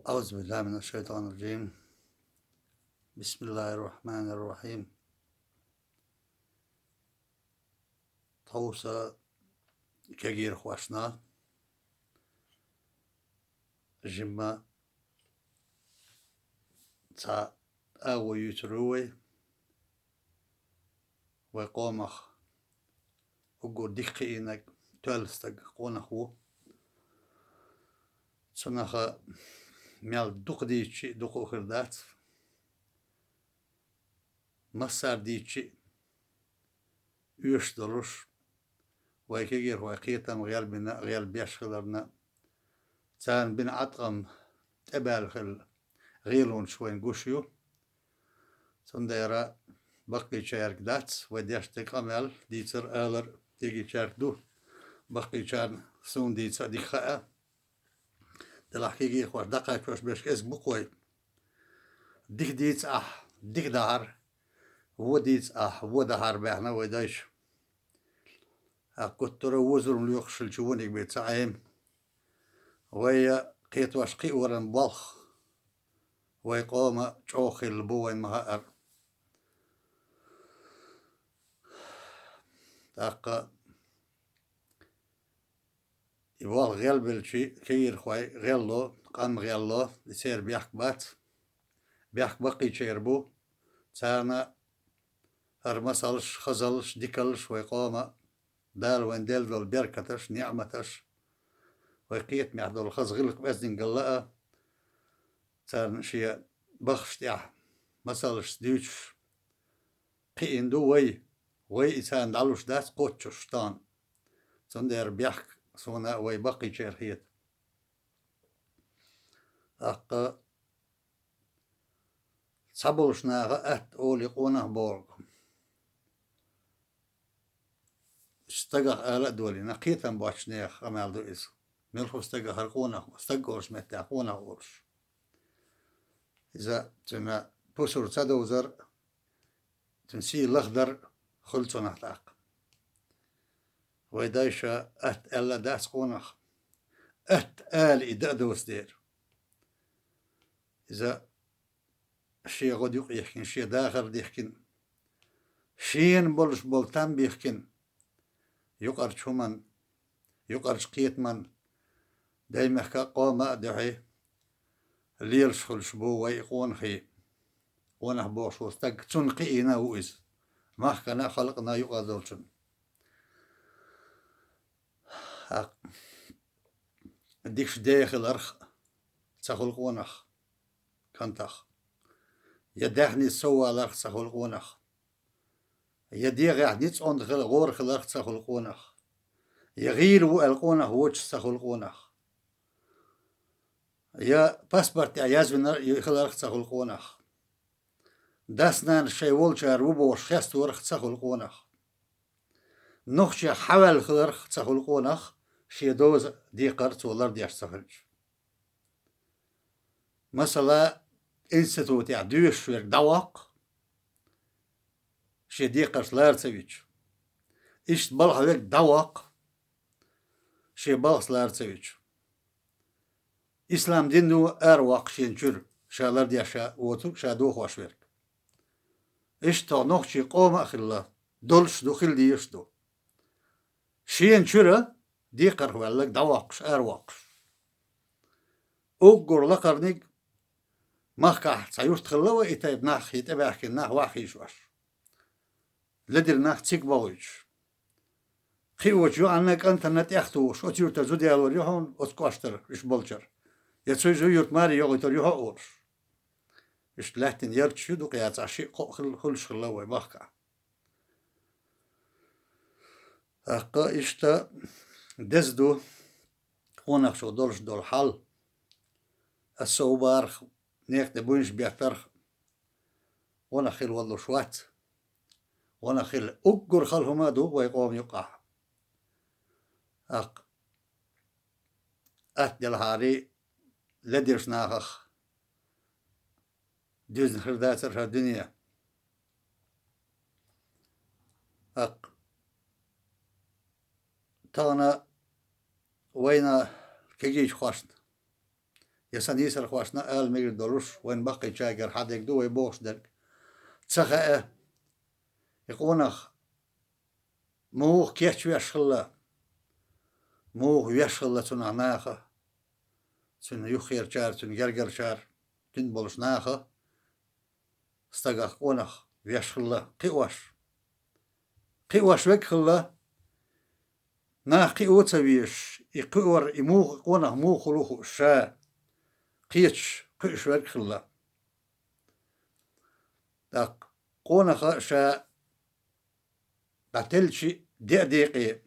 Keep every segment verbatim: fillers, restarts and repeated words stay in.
أعوذ بالله من الشيطان الرجيم. بسم الله الرحمن الرحيم. Тховса кегийрхошна жимма цхьа агӀо юьйцур ву вай. Вай къомах уггар дика кхиийнарг, тоьлла стаг къонах ву. Цунах мел дукха дийцича а дукха а хир дац. Массара дийцича а оьшуш долуш, вай кегийрхой кхетам гӀелбина, гӀелбеш хиларна, царна бина Ӏаткъам тӀебаьлла хилла гӀелонаш вайна гуш ю. Цундела баккхийчаьрга дац вай деш дерг къамел, дийцар, алар, кегийчаьрга ду. Баккхийчарна суна дийца а дика хаьа. Делахь кегийрхоша дӀакхачош берш кӀезиг бу-кх вай. Дика дийца ахь, дика дахьар, во дийца ахь, во дахьар баьхна вай дайша. ТӀаккха гуттара а вузурм лоькхуш хилча вониг бен ца Ӏема. Вай кхетош кхиоран болх вай къома чӀогӀа хилла бу вайна ма-хаъара. ТӀаккха и болх гӀелбелча, кегийрхой гӀелло, къам гӀелло, и церан бехк бац. Бехк баккхийчеран бу. Царна хӀара масалш, хазалш, дикалш вай къома, Дала вайна делла долу беркаташ, неӀматаш, вай кхетамехь долу хаза гӀиллакх-оьздангалла а, царна шен бахаш тӀехь масалшца дуьйцуш, кхиийна ду вай, вай и царна дӀалуш дац кхоччуш тахана. Цундела бехк суна а вай баккхийчеран хета. ТӀаккха цхьаболчу наха атта олу и къонах бохург. Стагах ала а долийна, кхетам боцчу нехан къамел ду иза. Муьлхха стага хӀара къонах, стаг олуш меттехь къонах олуш. Иза цуьнан пусар ца довзар, цуьнан сий лахдар хуьлу цунах тӀаккха. Вай дайша атта аьлла а дац къонах. Атта ала и дан а доцу дера. Иза шен гӀо юкъа йихкина, шен дахар дихкина, шена болуш болу там бихкина, юкъарчу хӀуманна, юкъарчу кхетаман, даймехкан а, къоман а дуьхьа лелаш хуьлуш бу вай и къонахий. Къонах бохуш волу стаг, цунна кхиийна а ву иза, махкана а, халкъана а юкъа долчунна. ТӀаккха дикачу ден хиларх ца хуьлу къонах, кантах. Я даьхница сов валарх ца хуьлу къонах. Я дегӀехь ницкъ онда хила гӀора хиларх ца хуьлу къонах. Я гӀийла ву аьлла къонах воцуш ца хуьлу къонах. Я паспорт тӀехь язвина хиларх ца хуьлу къонах. Дас-нанас шайн волчара ву бохуш хесторах ца хуьлу къонах. Нохчех хьаваьлла хиларх ца хуьлу къонах, шен доза, декхар цо лардеш ца хилча. Масала, институтехь доьшуш верг дӀавоккху, шен декхарш лара ца вича. Иштта балха верг дӀавоккху, шен балхаца лара ца вича. Ислам дин ду аравоккху шен чуьра, ша лардеш ша воцург, ша дохош верг. Иштта тхо нохчийн къома а хилла, долуш ду, хила дезаш ду. Шена чуьра декхарх ваьлларг дӀавоккхуш, аравоккхуш. Уггар лакхарниг махкахь цхьа юрт хилла вай и тайпа нах, и тӀебаьхкина нах ваха хьийшош. Ледира нах цига бохуьйтуш. Кхиочу йоӀанна, кӀантана тӀехтухуш, оцу юьртара зуда ялор ю хьуна, оцу кӀоштара уьш болчара. Я цуьнан юьрта маре йогӀуьйтур ю хьо олуш. Иштта лаьттина ярташ ю дукха яцахь, шиъ-кхоъ хилла, хуьлуш хилла вай махкахь. ТӀаккха иштта деза ду къонахчо долуш долу хьал. Аса сов барх, некъа тӀе буйнаш беттарх, гӀо нах хила валлуш вац. ГӀо нах хила уггар хала хӀума а ду вай къоман юккъахь. ТӀаккха атта делахьарий, ледерш нахах дуьзна хир дацара хӀара дуьне. ТӀаккха тахана вайна кегийчу хошна я сан йийсархошна ала мегар долуш, вайн баккхийчаьргара хьадерг ду вай бохуш дерг. Ца хаьа, и къонах муха кечвеш хилла, муха веш хилла цунах наха, цуьнан юххерчара, цуьнан гергарчара, дуьнен болуш наха, стагах къонах веш хилла, кхиош. Кхиош верг хилла, нах кхио ца везаш, и кхиор, и муха, къонах муха хуьлу хууш ша, кхеташ, кхуьуш верг хилла. ТӀаккха къонаха ша дӀателлачи деа декъе,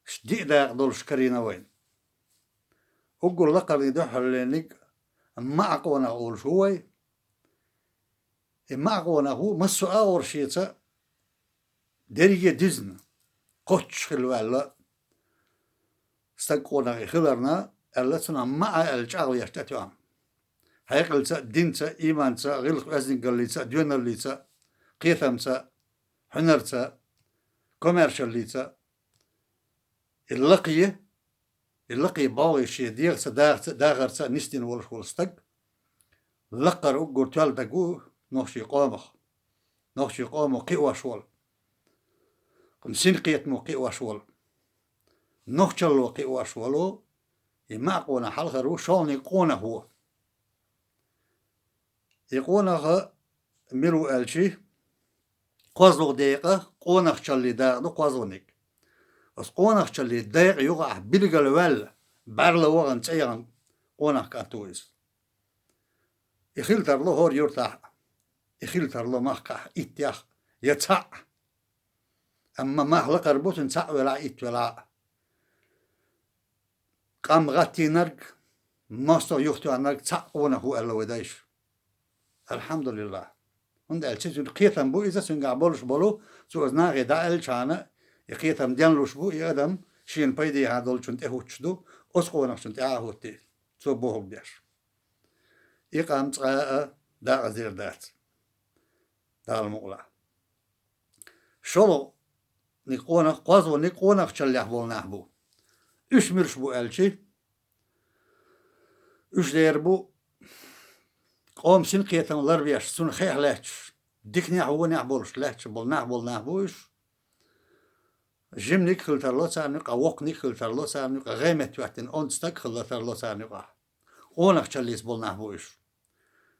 ш-, диъ дакъа долуш карийна вайна. Уггар лакхарниг дуьххьарлерниг маӀа къонах олуш ву вай. И маӀа къонах ву, массо а агӀор шеца дерриге дизна, кхоччуш хилла ваьлла стаг къонах и хиларна, аьлла, цунах маӀа аьлла чӀагӀвеш тӀетоьхна. Хьекъалца а, динца а, ийманца а, гӀиллакх-оьздангаллица а, доьналлица а, кхетамца а, хьуьнарца а, комаьршаллица а. И лакхе, и лакхе бӀогӀий шен дегӀаца, дахаца, дахарца а нисдина волуш волу стаг, лакхара уггар тоьлла даг ву нохчийн къомах, нохчийн къомо кхиош волу, кхунна синкхетамо кхиош волу, нохчалло кхиош волу, и маӀа къонах хьалхара ву, шолгӀаниг къонах ву. И къонаха мила ву аьлчи, кхозлагӀа декъа, къонахчаллин дакъа ду кхозлагӀниг. Оцу къонахчаллин декъа юкъахь билгала ваьлла, бӀаьрла вахана, цӀе яхана къонах кӀант ву иза. И хила тарло хӀора юьртахь а, и хила тарло махкахь а, иттех а, я цхьаъ а. Амма мах лакхара бу цуьнан цхьаъ велахь а, итт велахь а. Къам гӀаттийнарг, мостагӀа юхатоьхнарг цхьаъ къонах ву аьлла вай дайша. АлхьамдулиллахӀ. ХӀунда аьлча цуьнан кхетам бу иза, цуьнгахь болуш болу, цо иза нахе дӀааьллачхьана, и кхетам денлуш бу, и адам шена пайдехьа долчунна тӀехӀуттуш ду, оцу къонахчунна тӀехьа а хӀуттий, цо бохург деш. И къам цкъа а декъаза дер дац. Дала мукъалахь. ШолгӀаниг къонах, кхозлагӀниг къонахчаллехь болу нах бу. Уьш муьлш бу аьлчи, уьш дер бу къоман синкхетам ларбеш, цунна хех лаьтташ, диканехь, вонехь болуш лаьтташ болу нах болу нах бу уьш. Жиманиг хила тарло царна юкъахь, воккханиг хила тарло царна юкъахь, гӀеметтахӀоьттина онда стаг хила тарло царна юкъахь. Къонахчаллица болу нах бу уьш.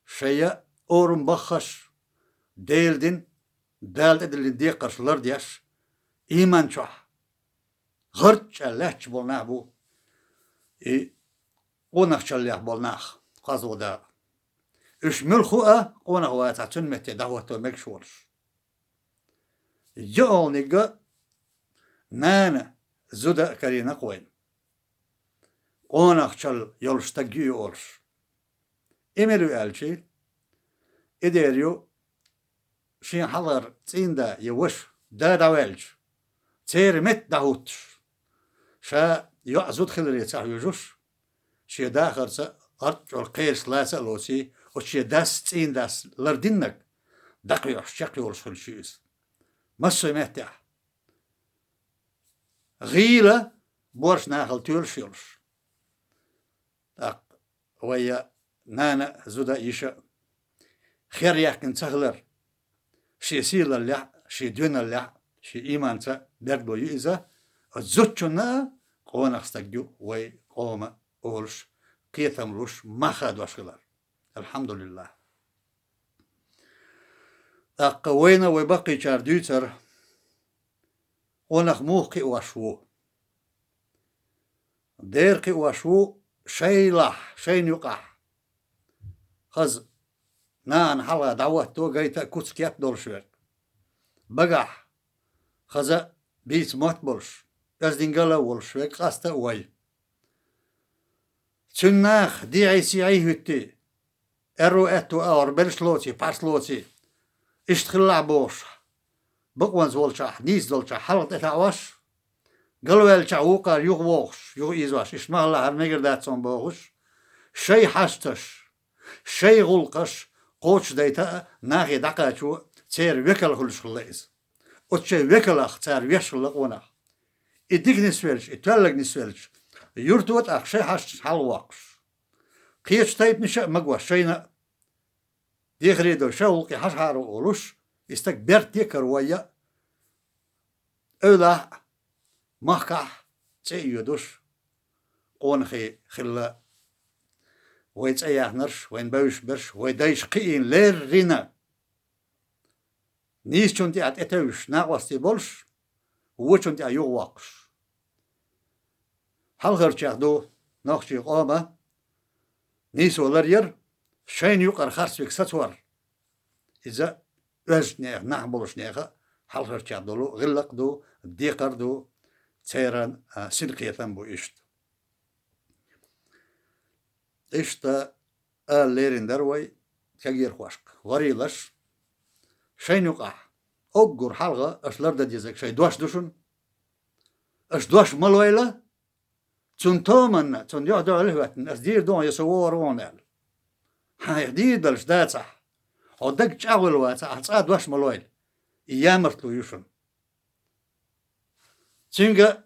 Шайн я орам баххаш, Делан дин, Дала тӀедиллина декхарш лардеш, ийман чохь гӀарчӀ аьлла лаьтташ болу нах бу и къонахчаллех болу нах, кхозлагӀа дакъа. Уьш муьлхха а къонах вацахь, цуьнан метте дӀахӀотто мегаш волуш. ЙоьалгӀаниг нана зуда а карийна-кх вайна. Къонахчалла йолуш стаг ю и олуш. И мила ю аьлчи, и дер ю, шен хьалхара цӀийнда я ваша да дӀаваьлча, церан метта дӀахӀуттуш, ша йоӀ зуда хиларе ца хьоьжуш, шен дахарца гӀарчӀ йолу кхераш лаца а лоций, оцу шен дас, цӀийндас лардинарг дӀакхоьхьуш чекхйолуш хуьлуш ю иза. Массо а меттехь гӀийла борш нахала тоьлуш йолуш. ТӀаккха вай я нана а, зуда а, йиша а хер яьккхина ца хилар, шен сийлаллехь а, шен доьналлехь а, шен ийманца а берг бо ю иза, оцу зудчунна а къонах стаг ю вай къома олуш, кхетам луш, мах хадош хилар. АлхьамдулиллахӀ. ТӀаккха вайна вай баккхийчара дуьйцура, къонах муха кхиош ву. Дера кхиош ву шайлахь, шайна юкъахь. Хаза нахана хьалха дӀахӀотто гайта а, куц-кеп долуш верг. Багахь хаза а, бийца мотт болуш, оьздангалла а волуш верг, къаста а вай. Цуьнан наха дехьий-сехьий хӀуьттий, аьрру-аьтту агӀор белш лоций, пхьарс лоций, иштта хилалахь бохуш, бакъонца волчохь, нийса долчохь хьалха тӀетаӀош, галваьллачохь вукхара юхавогӀуш, юха ийзош, иштта ма хилла, хӀара мегар дац хьуна бохуш, шайн хьашташ, шайн гӀуллакхаш кхочушдайта а, нахе дӀакхачо а церан векал хуьлуш хилла иза. Оцу шайн векалах цара веш хилла къонах. И дика нисвелча, и тоьлларг нисвелча, юрто а тӀаккха шайн хьашташ хьалавоккхуш, кхечу тайпанаша а магош шайна а дехаре долу ша гӀуллакхе хьажахьара олуш, и стаг берте а каравойя, эвлахь а, махкахь а цӀе а йоьдуш, къонахий хилла вай цӀе яхнарш, вайн бевзаш берш, вай дайша кхиийна леррина. Нийсачунна тӀехь тӀетевжаш накъостий болуш, вочунна тӀехь юхавоккхуш. Хьалхарчех ду нохчийн къома нийсо ларъяр, шайна юкъара харцвиг сацор. Иза оьзданех, нах болчу нехан хьалхарчех долу гӀиллакх а ду, декхар а ду, церан, а, синкхетам а бу иштта. Иштта ала лерина дара вай кегийрхошка: варелаш, шайна юкъахь уггар хьалха аша лардан дезарг шайн дош ду шуна. Аша дош ма лойла, цунна томанна, цунна юьхь-дуьхьал хӀоьттина, аса дийр ду хьуна, я со вогӀур ву хьуна аьлла. Хьан дийр далуш дацахь, хьо даг чӀагӀвелла вацахь, ахь цкъа дош ма лойла. И ямартло ю шуна. Цуьнга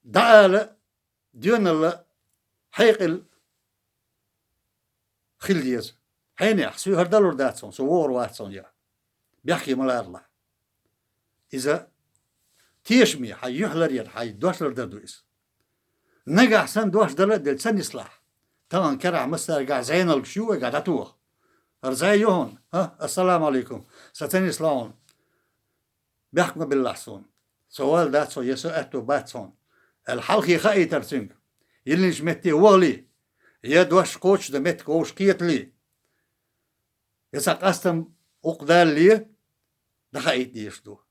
дӀаала, доьналла, хьекъал хила деза. Хьенех, соьга хӀара далур дац хьуна, со вогӀур вац хьуна, я бехке ма ларалахь. Иза тешаме, хьайн юьхь ларъяр, хьайн дош лардар ду иза. Нагахь санна дош дала а делла ца нислахь, тахана карахь массаьргахь зӀеналгаш ю вайгахь дӀатоха. ХӀара зӀе ю хьуна, хӀа, ассаламу Ӏалайкум, сан ца нисло хьуна. Бехк ма биллахь суна. Со вала дац хьо, я со аьтто бац хьуна, аьлла, хьалхе хаийтар цуьнга. Йиллинчу метте вахале, я дош кхочушдан меттиг вовшах кхетале, я цхьа къастам гӀуллакх далале, дӀахаийта дезаш ду.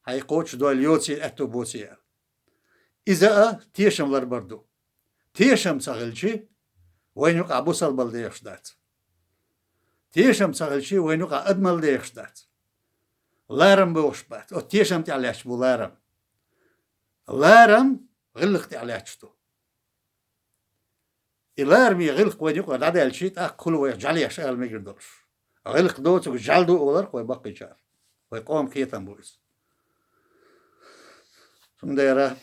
Хьайн кхочушдойла йоций, аьтто боций аьлла. Иза а тешам ларбар ду. Тешам ца хилчи, вайна юкъахь бусалбалла дехаш дац. Тешам ца хилчи, вайна юкъахь адамалла дехаш дац. Ларам бохуш бац. Оцу тешам тӀехь лаьтташ бу ларам. Ларам гӀиллакх тӀехь лаьтташ ду. И лараме гӀиллакх вайна юкъара дӀадаьлчи, тӀаккха хуьлу вайх жӀаьлеш ала мегар долуш. ГӀиллакх доцург жӀаьла ду оларх вай баккхийчара. Вай къоман кхетам бу иза. Цундела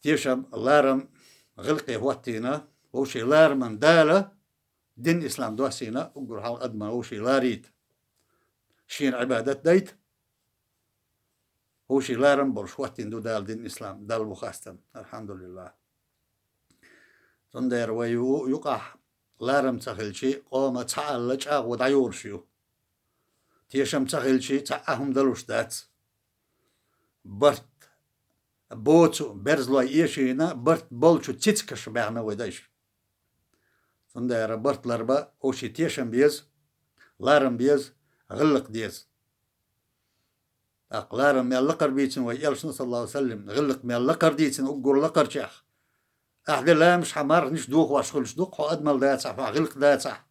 тешам, ларам гӀиллакхе хӀоттийна, вовшийн лараман Дала дин ислам доссийна, уггар хьалха адаман вовшийн ларийта, шена Ӏибадат дайта, вовшийн ларам болуш хӀоттийна ду Дала дин ислам, Далла бу хастам, алхьамдулиллахӀ. Цундела вай ю-, юкъахь ларам ца хилчи, къома цхьаалла чӀагӀо дӀайолуш ю. Тешам ца хилчи, цхьа а хӀума далуш дац. Барт боцу берзалой эшийна, барт болчу цицкаш баьхна вай дайша. Цундела барт ларба вовшийн тешам беза, ларам беза, гӀиллакх деза. ТӀаккха ларам мел лакхара бийцина вай элчано, саллаллахӀу Ӏалайхи ва саллам, гӀиллакх мел лакхара дийцина уггар лакхарчех. Ахь де ламаш, хьан марханаш дохош хуьлуш ду-кх хьо, адамалла дацахь, хьан гӀиллакх дацахь.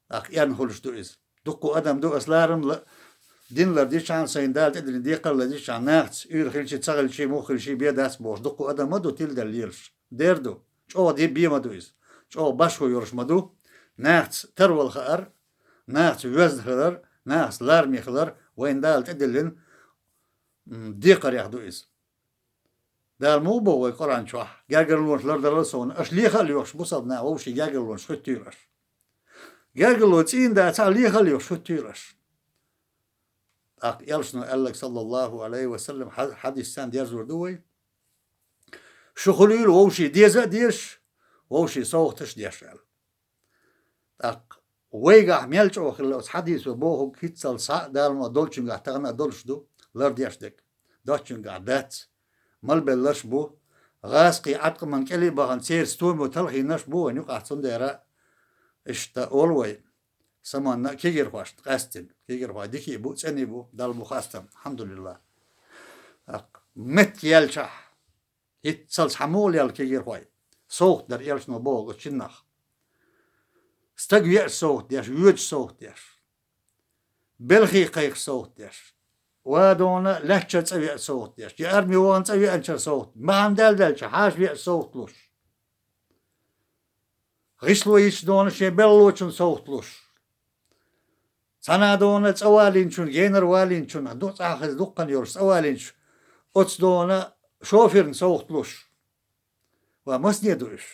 ТӀаккха эрна хуьлуш ду иза. Дуккха адам ду, ас ларам ла-, дин лардичхьана, сайна Дала тӀедиллина декхар лардичхьана, нахаца уьйр хилчи, ца хилчи, мух хилчи бен дац бохуш, дуккха адам ма ду тиладелла лелаш. Дер ду. ЧӀогӀа де-, бен ма ду иза. ЧӀогӀа башхо йолуш ма ду. Нахаца тарвала хаар, нахаца воьзна хилар, нахаца лараме хилар вайна Дала тӀедиллина, м, декхарех ду иза. Дала муха боху вай Къуръан чохь: «Гергарлонаш лардала суна, аша леха а лоьхуш, бусалба нах вовшийн гергарлонаш хӀуьттийла аша». Гергарло цӀийна дацахь, леха а лоьхуш хӀуьттийла аша. ТӀаккха элчано аьлларг, саллаллахӀу Ӏалайхи ва саллам, хьа-, хьадисца дерзор ду вай: «Шу хуьлийла вовшийн деза а дезаш, вовшийн совгӀаташ а деш», аьлла. ТӀаккха вайгахь мел чӀогӀа хилла оцу хьадисо бохург, хӀинццалц схьа а Дала ма долчуьнгахь тахана а долуш ду, лардеш дерг. Доцчуьнгахь дац. Малбелларш а бу. ГӀазкхийн Ӏаткъаман кӀеле а бахана, церан стомо талхийнарш а бу вайна юкъахь, цундела иштта олу вай. Саманна а кегийрхошна къаьстина. Кегийрхой дика а бу, цӀена а бу, Далла бу хастам. АлхьамдулиллахӀ. ТӀаккха меттиг яьлчахь, хӀинццалц хьан муха лелла кегийрхой? СовгӀат дара элчано бохург оцу шиннах. Стаг веача совгӀат деш, воьдуча совгӀат деш. Белхий кхайкхаш совгӀат деш. Ва дона лаьттачара цӀа веача совгӀат деш. Я арми вахана цӀа веанчара совгӀат. Бахьана даьлла даьлча, хьаша веача совгӀат луш. ГӀишло йича дона шен белхалочунна совгӀат луш. Цхьана а дона цӀа валийначунна, генара валийначунна, ду-, цӀахь хеза дуккха а йолуш цӀа валийначу, оцу дона шоферна совгӀат луш. Ва масане ду уьш?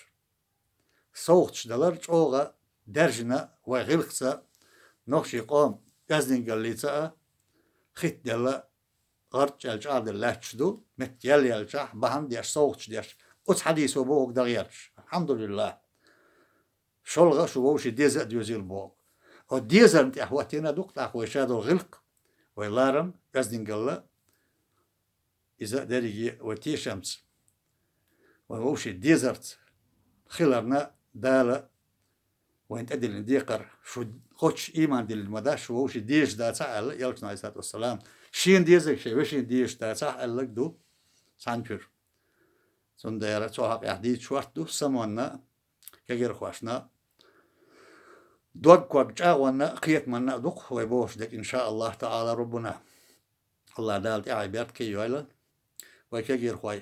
совгӀаташ далар чӀогӀа даьржина вай гӀиллакхца, нохчий къоман оьздангаллица а хӀиттаделла, гӀарчӀ аьлла чӀагӀделла лаьтташ ду, меттаелла яьлчахь, бахьана деш, совгӀаташ деш. Оцу хьадисо бохург дагӀа яьлча, алхьамдулиллахӀ, шолгӀа шу вовшийн деза а доьзийла боху. Оцу дезарна тӀехь хӀоттийна ду-кх тӀаккха вай ша долу гӀиллакх, вай ларам, оьздангалла, иза дерриге вай тешамца, вай вовшийн дезарца хиларна Дала вайна тӀедиллина декхар. Шу кхоччуш ийман диллина ма дац, шу вовшийн дезаш дацахь аьлла, Элчано, Ӏалайхиссалату вассалам, шена дезарг шайн вешина дезаш дацахь аьлларг ду цхьана чуьра. Цундела цу хьокъехь дийца шорта ду самонна, кегирхошна, дог-ког чӀагӀонна а, кхетаманна а ду-кх вай бохуш дерг, иншааллахӀ таӀала, Раббана. АллахӀ Дала тӀаьхье беркате йойла вай кегирхой.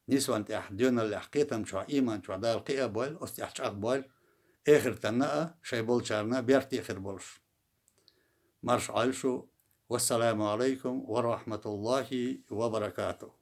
Нисван тӀехь, доьналлехь, кхетам чохь, ийман чохь Дала кхиа а бойла, оцу тӀехь чӀагӀбойла эхартана а, шайн болчарна а беркате хир болуш. Марша Ӏойла шу. Вассаламу Ӏалайкум ва рахьматуллахӀи ва баракатухӀ.